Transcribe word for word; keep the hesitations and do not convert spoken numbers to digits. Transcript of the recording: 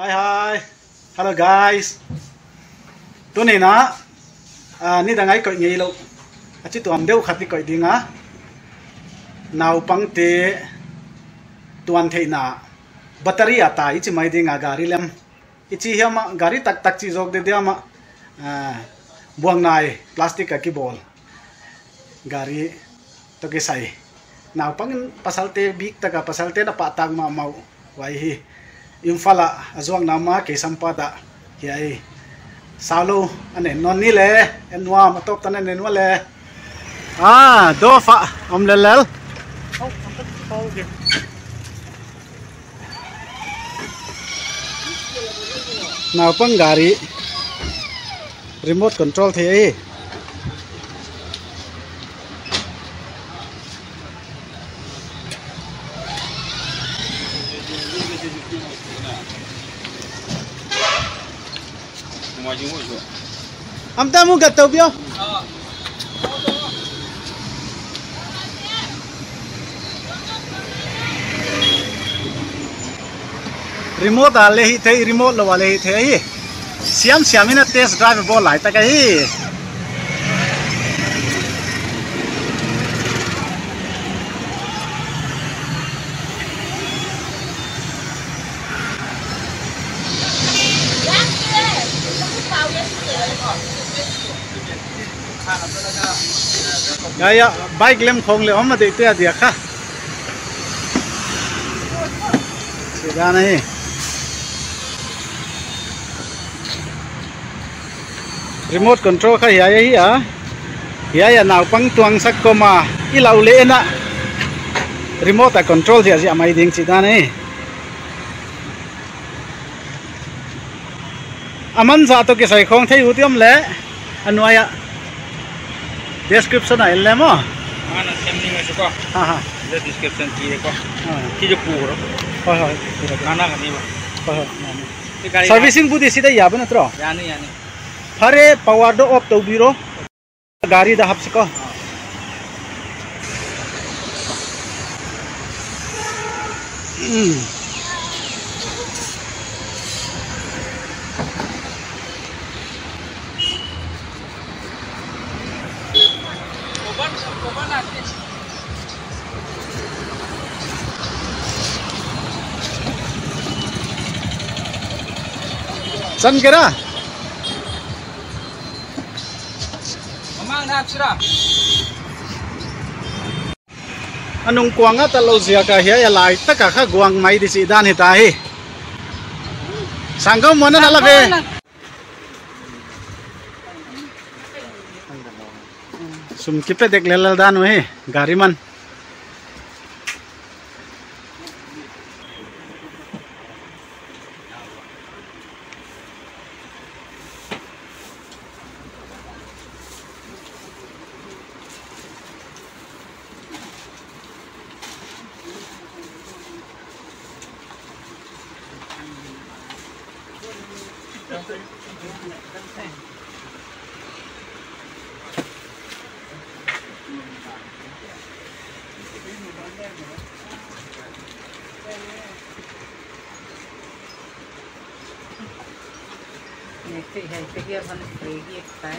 Hi, hi. Hello, guys. Tuni'n, ah, nidang a i koih ngeilou, a chi tuam deuh khat i koih ding a. Naupangte tuan theihna battery a tai i chi mai ding a, gari lem i chi hiam a, gari taktak chi zawk deuh diam a, ah, buang nai plastic a kibawl gari toh kisai. Naupang in pasalte bik tak a, pasalte na pahtak mahmah uh. Huai hi Imphal a a zuakna mah kei sampa ta. Hiai saulou a nen nawn ni le, en nuam a, tawp tan a nen nuam le. Ah, dawh fa om lellel. Naupang gari remote control thei ahi. Am ta mu gat tau pio. Remote a leh hithei, remote lou a leh hithei hi. Siam siam in a test drive bawl lai tak ahi. Ya, ya, bike lem khong leh om a, deihte a diak kha. Chih dan ahi. Remote control kha hiai ahi a. Hiai a naupang tuangsak kawm a i lau leh na, remote a control ziahziah mai ding chih dan ahi. A man zah toh kisai khong thei ut i om leh, a nuai a description a en le maw. Mana sem ni ngai su ko. Ha, ha. Description ki ko. Ha. Ki jo pu ro. Hoi, hoi. Mana ka ni ba. Hoi, hoi. Servicing bu di sida ya ba na tro. Yani, yani. Phare, power dawh off tou biro. Gari dah hap siko. Hmm. San kira? A nung kuang a ta lou ziak a hiai a lai tak a kha guang mai di chih dan hita hi. Sangkam muan na la ve. Sum kipe dek lel dan uh hi, gari man. Next, hai, te kia ban spray ki ek tai.